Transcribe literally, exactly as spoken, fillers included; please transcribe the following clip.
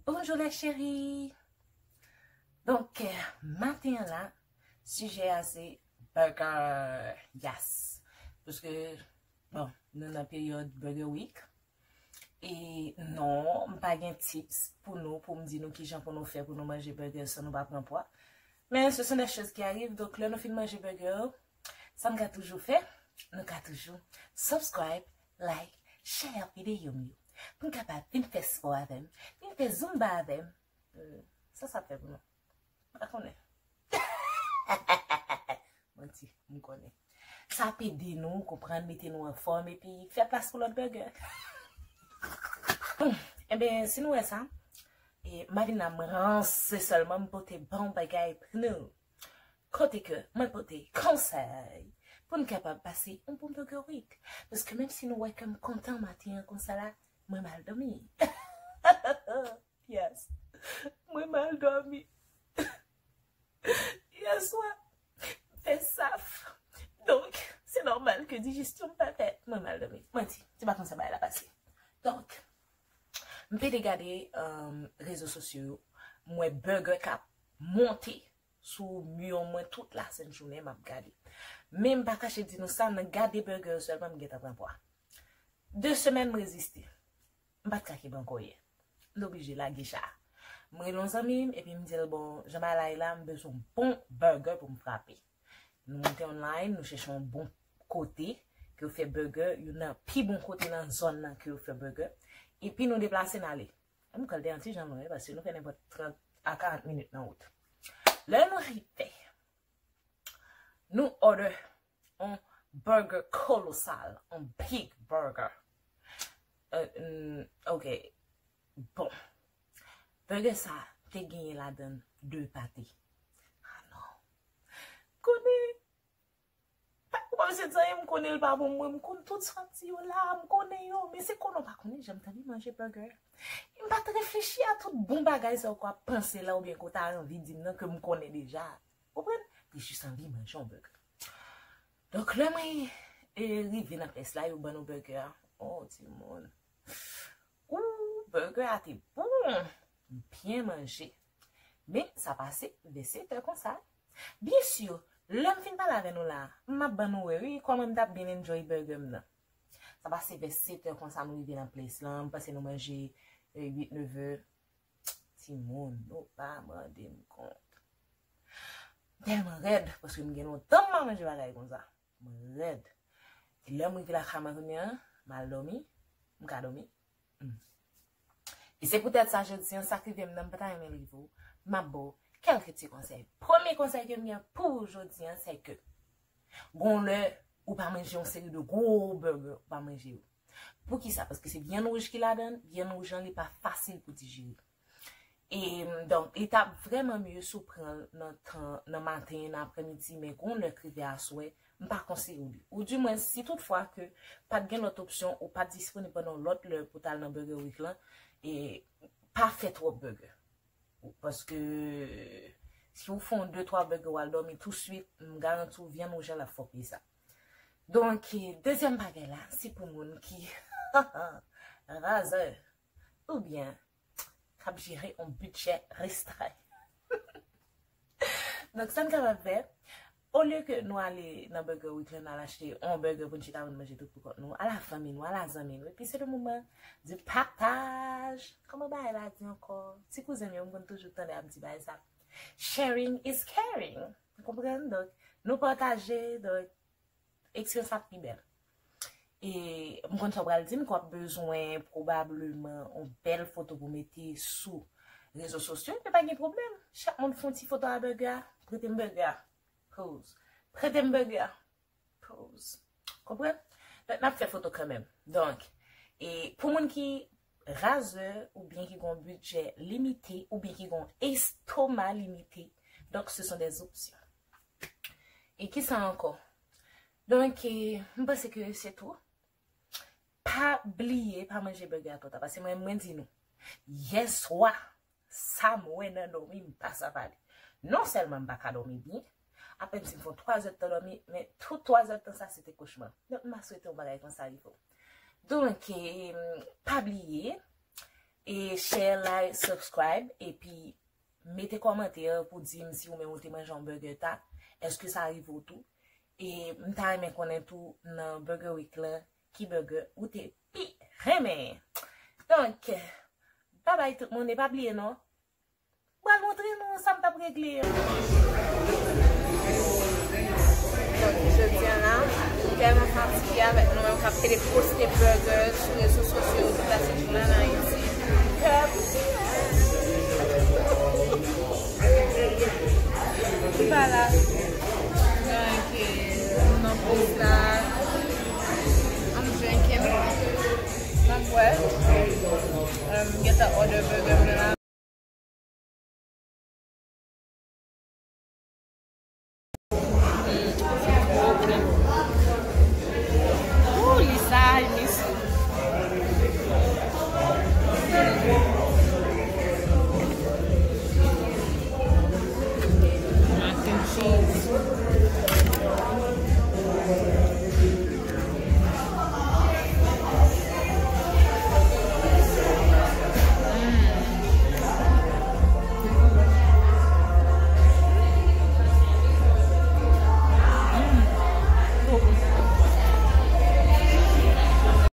Bonjou lè cheri. Donk, eh, maten an la, sijè a se burger. Yes. Paske, bon, nou nan peryòd Burger Week. E non, m pa gen tips pou nou, pou m di nou kijan pou nou fè pou nou manje burger san nou pa pran pwa. Men ce sont des choses qui arrivent. Donk, lè nou fin manje burger, sa n ka toujou fè, nou ka toujou subscribe, like, share videyo m yo. Pou n kapab vin fè spò avè m, vin fè zumba avè m. Hmm, sa sa ap fè pou nou? M pa konnen. Manti, m konnen. Sa ap ede nou konprann, mete nou anfòm epi fè plas pou lòt burger. Enben, si nou wè sa, e, m pa vin la m ranse sèlman, m pote bon bagay pou nou. Kote ke mwen pote konsèy pou n kapab pase yon bon Burger Week. Paske menm si nou wè ke m kontan maten an konsa la, mwen mal dòmi. Yes. Mwen mal dòmi. Yèswa, m fè saf. Donk, se nòmal ke dijesyon m pa fèt. Mwen mal dòmi. Manti, se pa konsa bagay la pase. Donk, m te gade, um, rezo sosyo yo. M wè burger k ap monte sou mur mwen tout lasent jounen, m ap gade. Men m pa kache di nou sa, nan gade burger yo sèlman, m gentan pran pwa. De semèn, m reziste. M pa t ka kenbe ankò yè. M t oblije lage cha a. M rele yon zanmi m, epi m di l, bon, jan bagay la ye la, m bezwen yon bon burger pou m frape. Nou monte online, nou chèche yon bon kote ke yo fè burger, youn nan pi bon kote nan zòn nan ke yo fè burger. Epi nou deplase n ale. M kwè l te yon ti jan lwen, paske nou fè nenpòt trant a karant minit nan wout. Lè nou rive, nou order yon burger kolosal, yon big burger. Euh, mm, ok. Bon. Burger sa te genyen ladan l de pate. Ah non. Konnen, pa, ou pa bezwen di anyen, m konnen l pa bon, mwen, m konn tout santi yo la, m konnen yo, men se konnen w pa konnen, jan m t anvi manje burger. M pa t reflechi a tout bon bagay sa yo ke w ap panse la, oubyen ke w ta anvi di m nan, ke m konnen deja. Konprann? Te jis anvi manje yon burger. Donk, lè mwen, e, rive nan pès la, yo ban nou burger a. Oh, timoun. Ooh, burger a te bon. M byen manje. Men, sa pase vè sèt è konsa. Byen si, lè m fin pale avè nou la, m ap ban nou wè, wi, kòman m t ap byen enjoy burger m nan. Sa pase vè sèt è konsa, nou rive nan plas lan, m panse nou manje, e, uit, nèf è. Timoun, nou pa mande m kont. M tèlman rèd, paske m gen lontan m pa manje bagay konsa. M rèd. E lè m rive lakay mwen kounye a, m al dòmi, m ka dòmi. Hmm. E se poutèt sa, jodi an, sa k rive m nan, m pa ta renmen l rive w, m ap ba w kèlke ti konsèy. Premye konsèy ke m gen pou ou jodi an, se ke gon lè ou pa manje yon seri de gwo burger, ou pa manje yo. Poukisa? Paske se vyann wouj ki ladan l, vyann wouj lan li pa fasil pou dijere. E, donk, li t ap vrèman mye si w pran l nan tan, nan maten, nan aprèmidi, men gon lè k rive aswè, m pa konseye w li. Oudimwens, si toutfwa ke pa t gen lòt opsyon, ou pa t disponib pandan yon lòt lè pou w t al nan Burger Week lan, e pa fè twòp burger. Paske si w fè yon de twa burger, w al dòmi touswit, m garanti w vyann wouj lan l ap fè w peye sa. Donk, dezyèm bagay la, se pou moun ki razè oubyen k ap jere yon bidjè restrèn. Donk, sa n kapab fè, olye ke nou ale nan Burger Week lan, n al achte yon burger pou n chita pou n manje tout pou kont nou, a la fanmi nou, a la zanmi nou, epi se le moman di pataj. Kòman bagay la di ankò? Ti kouzen m yo, m konn toujou tande ap di bagay sa. Sharing is caring. Ou konprann? Donk, nou pataje, donk, eksperyans la pi bèl. E m konn sa w pral di m, ke w ap bezwen pwobableman yon bèl foto pou mete sou rezo sosyo, men pa gen pwoblèm. Chak moun fè yon ti foto a burger a, prete m burger a. Pause. Prete m burger a. Pause. Konprann? Donk, n ap fè foto kanmenm. Donk, e pou moun ki razè oubyen ki gen yon bidjè limite oubyen ki gen yon estoma limite, donk, ce sont des options. E kisa ankò? Donk, e, m panse ke se tou. Pa bliye, pa manje burger a twò ta. Paske mwen, mwen di nou, yèswa, sa m wè nan dòmi m pa sa pale. Non sèlman m pa ka dòmi byen, apèn si m fè yon twa zè tan dòmi, men tout twa zè tan sa se te kochma. Donk, m pa swete yon bagay konsa rive w. Donk, e, pa bliye, E share, like, subscribe, epi mete kòmantè pou di m si ou menm ou te manje yon burger ta, èske sa rive w tou? E m ta renmen konnen tou nan Burger Week la, ki burger ou te pi renmen. Donk, babay tout moun, e pa bliye non. Pral montre nou sa m t ap regle. Donk, jodi a la, m tèlman fatige avèk nou menm k ap pede poste burger sou rezo sosyo yo tout la se jounen an Ayiti. Kè m. Ki pa la. Donk, nou nan poz la.